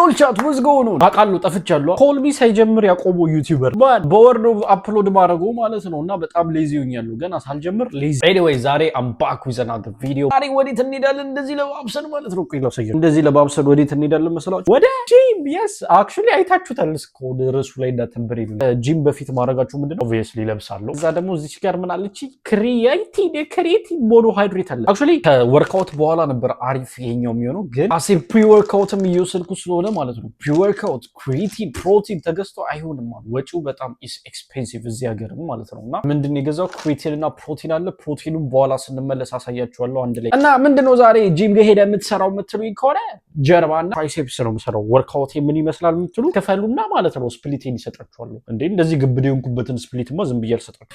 LOL chat, what's going on? አውቃለሁ ጠፍቻለሁ። ኮልሚ ሳይጀምር ያቆመው YouTuber በወር ነው upload ማድረጉ ማለት ነው። እና በጣም lazy ሆኛለሁ ገና ሳልጀምር lazy። Anyway, ዛሬ I'm back with another video። ዛሬ ወዴት እንሄዳለን? እንደዚህ ለባብሰን ማለት ነው። ቆይ ላሳያችሁ። እንደዚህ ለባብሰን ወዴት እንሄዳለን መሰላችሁ? ወደ gym። Yes, actually አይታችሁታል። እስከ ርዕሱ ላይ እንዳተንበሬ ጂም በፊት ማድረጋችሁ ምንድነው? Obviously ለብሳለሁ። እዛ ደግሞ እዚች ጋር ምን አለች? Creatine monohydrate አለ። Actually ከ workout በኋላ ነበር አሪፍ ይሄኛው የሚሆነው፣ ግን አሴ pre workout ም እየወሰድኩ ስለሆነ ማለት ነው። Pre workout፣ creatine፣ ፕሮቲን ተገዝቶ አይሆንም አሉ። ወጪው በጣም is expensive እዚህ ሀገርም ማለት ነው። እና ምንድን ነው የገዛው creatine እና ፕሮቲን አለ። ፕሮቲኑን በኋላ ስንመለስ አሳያችኋለሁ አንድ ላይ። እና ምንድነው ዛሬ ጂም ጋር ሄደህ የምትሰራው የምትሉኝ ከሆነ ጀርባና triceps ነው የምሰራው። Workout ምን ይመስላል የምትሉ ክፈሉና ማለት ነው split ኤን ይሰጣችኋለሁ። እንዴ እንደዚህ ግብድ የሆንኩበትን split ማ ዝም ብዬ አልሰጣችሁም።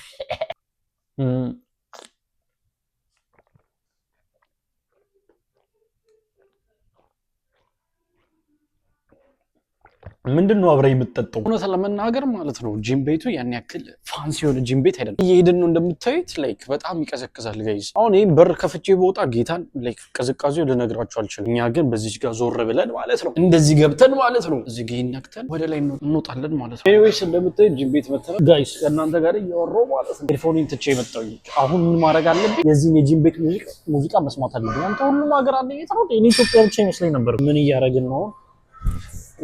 ምንድን ነው አብረህ የምትጠጣው? እውነት ለመናገር ማለት ነው ጂም ቤቱ ያን ያክል fancy የሆነ ጂም ቤት አይደለም። እየሄድን ነው እንደምታዩት፣ like በጣም ይቀዘቅዛል guys። አሁን ይህም በር ከፍቼ በወጣ ጌታን like ቅዝቃዜው ልነግራችሁ አልችልም። እኛ ግን በዚች ጋር ዞር ብለን ማለት ነው እንደዚህ ገብተን ማለት ነው እዚህ ጋ ነክተን ወደ ላይ እንወጣለን ማለት ነው። Anyways, እንደምታዩት ጂም ቤት መተናል guys። ከእናንተ ጋር እያወራሁ ማለት ነው headphone ኤን ትቼ የመጣሁኝ። አሁን ምን ማድረግ አለብኝ? የዚህን የጂም ቤት ሙዚቃ መስማት አለብኝ። አንተ ሁሉም ሀገር አለ የት ነው? እኔ ኢትዮጵያ ብቻ ይመስለኝ ነበር። ምን እያደረግን ነው?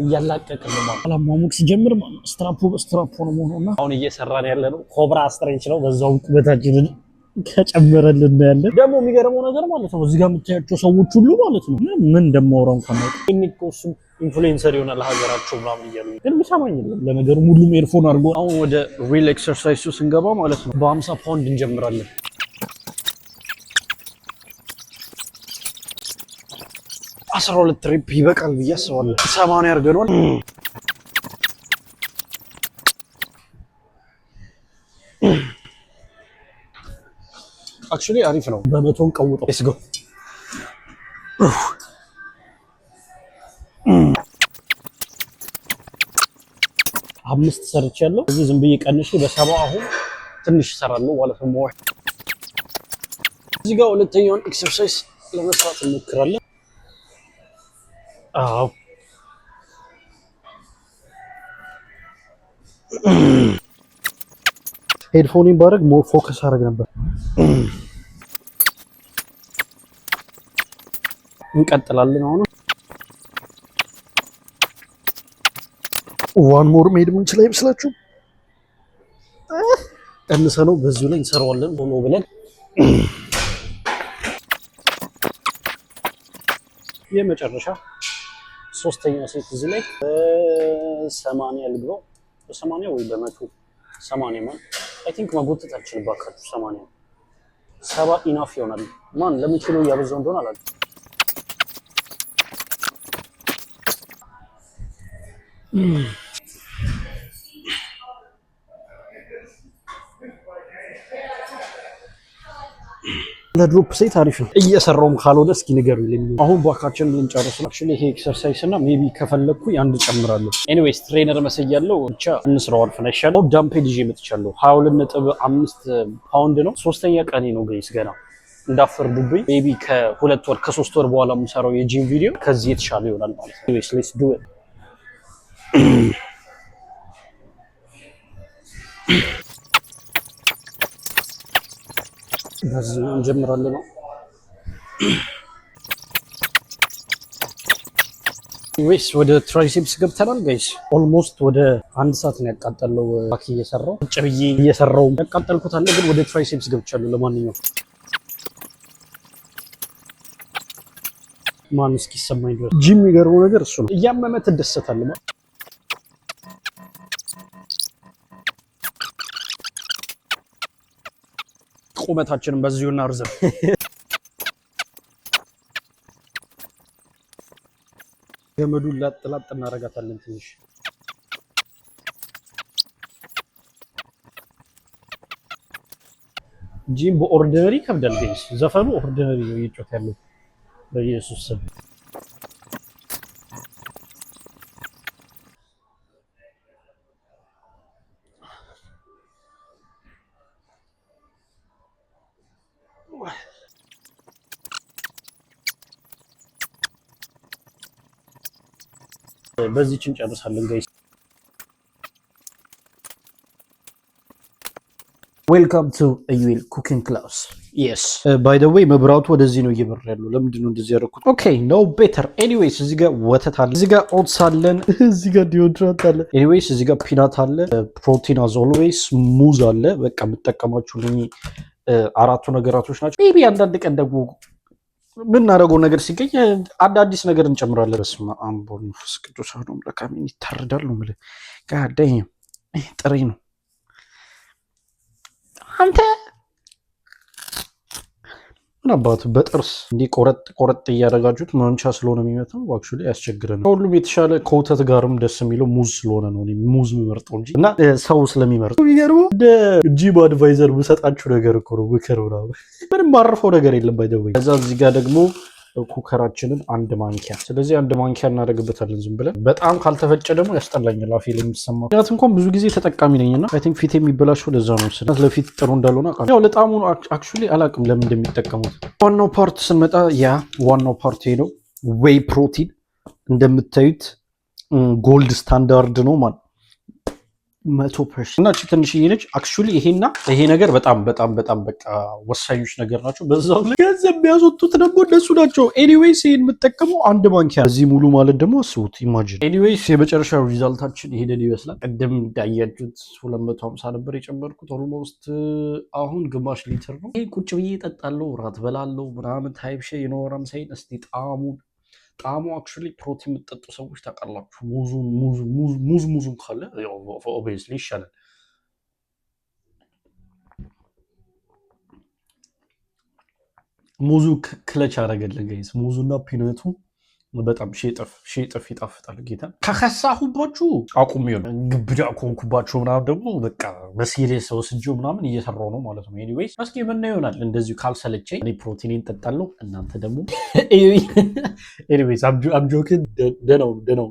እያላቀቅን ነው ማለት አላማሙቅ ሲጀምር ማለት ስትራፖ በስትራፖ ነው መሆኑ እና አሁን እየሰራን ያለ ነው cobra stretch ነው። በዛው ቁመታችንን ከጨመረልን ያለን ደግሞ የሚገርመው ነገር ማለት ነው እዚህ ጋር የምታያቸው ሰዎች ሁሉ ማለት ነው ምን እንደማወራው እንኳን ነው እኮ እሱም influencer ይሆናል ሀገራቸው ምናምን እያሉ ግን የሚሰማኝ የለም። ለነገሩ ሁሉም earphone አድርጎ አሁን ወደ real exercise ኡ ስንገባ ማለት ነው በ50 ፓውንድ እንጀምራለን። 12 rep ይበቃል ብዬ አስባለሁ። 80 አድርገነዋል። Actually አሪፍ ነው። በመቶን ቀውጠው። Let's go። አምስት ሰርቻለሁ። እዚህ ዝም ብዬ ቀንሼ በ70 አሁን ትንሽ እሰራለሁ ማለት ነው። እዚህ ጋር ሁለተኛውን exercise ለመስራት እንሞክራለን። አዎ፣ headphone ኤን ባደርግ more focus አደርግ ነበር። እንቀጥላለን። አሁን one more መሄድ ምንችል አይመስላችሁም? ቀንሰ ነው በዚሁ ላይ እንሰራዋለን ሆኖ ብለን የመጨረሻ ሶስተኛ set እዚህ ላይ በ80 ልግባው፣ በ80 ወይ በ180። Man, I think መጎተት አልችልም ባካችሁ። 80 70 enough ይሆናል። Man, ለምን ኪሎ እያበዛው እንደሆነ አላውቅም። ለ drop set አሪፍ ነው። እየሰራውም ካልሆነ እስኪ ንገሩኝ። አሁን back ኣችን ልንጨርስ ነው። Actually ይሄ exercise እና maybe ከፈለግኩ አንድ ጨምራለሁ። Anyways, trainer መሰያለው ብቻ እንስራው አልፈን አይሻልም? Dumbbell ይዤ መጥቻለሁ። 22.5 ፓውንድ ነው። ሶስተኛ ቀኔ ነው guys ገና እንዳፈርዱብኝ። Maybe ከ2 ወር ከ3 ወር በኋላ የምሰራው የጂም ቪዲዮ ከዚህ የተሻለ ይሆናል ማለት ነው። Anyways, let's do it። በዚህ እንጀምራለን ነው። ወይስ ወደ triceps ገብተናል guys። Almost ወደ አንድ ሰዓት ነው ያቃጠለው back እየሰራው ቁጭ ብዬ እየሰራው ያቃጠልኩት አለ፣ ግን ወደ triceps ገብቻለሁ። ለማንኛውም ማን እስኪሰማኝ ድረስ ጂም የሚገርመው ነገር እሱ ነው። እያመመ ትደሰታለህ። ቁመታችንን በዚሁ እናርዘም። ገመዱን ላጥ ላጥ እናደርጋታለን ትንሽ። Gym በ Ordinary ይከብዳል guys። ዘፈኑ Ordinary ነው እየጮት ያለው በኢየሱስ ስም። በዚች እንጨርሳለን guys። Welcome to ኢዩኤል cooking class። Yes, by the way መብራቱ ወደዚህ ነው እየበራ ያለው። ለምንድን ነው እንደዚህ ያደረኩት? Okay, no better። Anyways እዚህ ጋር ወተት አለ፣ እዚህ ጋር oats አለን፣ እዚህ ጋር deodorant አለ። Anyways እዚህ ጋር peanut አለ፣ protein as always፣ ሙዝ አለ። በቃ የምጠቀማችሁ አራቱ ነገራቶች ናቸው። Maybe አንዳንድ ቀን ደግሞ የምናደርገው ነገር ሲገኝ አዳዲስ ነገር እንጨምራለን። በስመ አብ ወወልድ ወመንፈስ ቅዱስ አሐዱ አምላክ አሜን። ይታረዳል ነው የምልህ። God damn፣ ጥሬ ነው አንተ። ምን አባቱ በጥርስ እንዲህ ቆረጥ ቆረጥ እያደረጋችሁት መንቻ ስለሆነ የሚመታው actually ያስቸግረን። ከሁሉም የተሻለ ከወተት ጋርም ደስ የሚለው ሙዝ ስለሆነ ነው ሙዝ የሚመርጠው እንጂ እና ሰው ስለሚመርጠው። የሚገርመው እንደ gym advisor የምሰጣችሁ ነገር እኮ ነው። ምክር ምናምን ምንም ማረፈው ነገር የለም። By the way ከዛ እዚህ ጋር ደግሞ cooker ኣችንን አንድ ማንኪያ፣ ስለዚህ አንድ ማንኪያ እናደርግበታለን ዝም ብለን። በጣም ካልተፈጨ ደግሞ ያስጠላኛል አፌ ላይ የሚሰማ። ምክንያቱም እንኳን ብዙ ጊዜ ተጠቃሚ ነኝና I think ፊት የሚበላሸው ለዛ ነው መሰለኝ። ለፊት ጥሩ እንዳልሆነ አውቃለሁ። ያው ለጣሙ actually አላውቅም ለምን እንደሚጠቀሙት። ዋናው part ስንመጣ ያ ዋናው part ነው፣ whey protein። እንደምታዩት gold standard ነው ማለት 100% እና እቺ ትንሽዬ ነች። Actually ይሄና ይሄ ነገር በጣም በጣም በጣም በቃ ወሳኞች ነገር ናቸው። በዛው ላይ ገንዘብ የሚያስወጡት ደግሞ እነሱ ናቸው። Anyways ይሄን የምጠቀመው አንድ ማንኪያ እዚህ ሙሉ ማለት ደግሞ አስቡት፣ imagine። Anyways የመጨረሻ result ኣችን ይሄንን ይመስላል። ቅድም እንዳያችሁት 250 ነበር የጨመርኩት። Almost አሁን ግማሽ ሊትር ነው። ይሄ ቁጭ ብዬ እጠጣለሁ፣ ራት በላለሁ ምናምን type shit የኖረም ሳይን። እስቲ ጣዕሙን፣ ጣዕሙ actually ፕሮቲን የምትጠጡ ሰዎች ታውቃላችሁ። ሙዙ ሙዙ ሙዝ ሙዙን ካለ obviously ይሻላል። ሙዙ clutch አደረገልን guys። ሙዙና peanut ኡ በጣም ሺህ እጥፍ ይጣፍጣል። ጌታ ከከሳሁባችሁ አቁሜ ነው፣ ግብዳ ከሆንኩባችሁ ምናምን ደግሞ በቃ በ serious ወስጄው ምናምን እየሰራው ነው ማለት ነው። Anyways እስኪ የምናየው ይሆናል። እንደዚሁ ካልሰለቸኝ እኔ ፕሮቲኔን እጠጣለሁ፣ እናንተ ደግሞ anyways I'm joking። ደህናው ደህናው።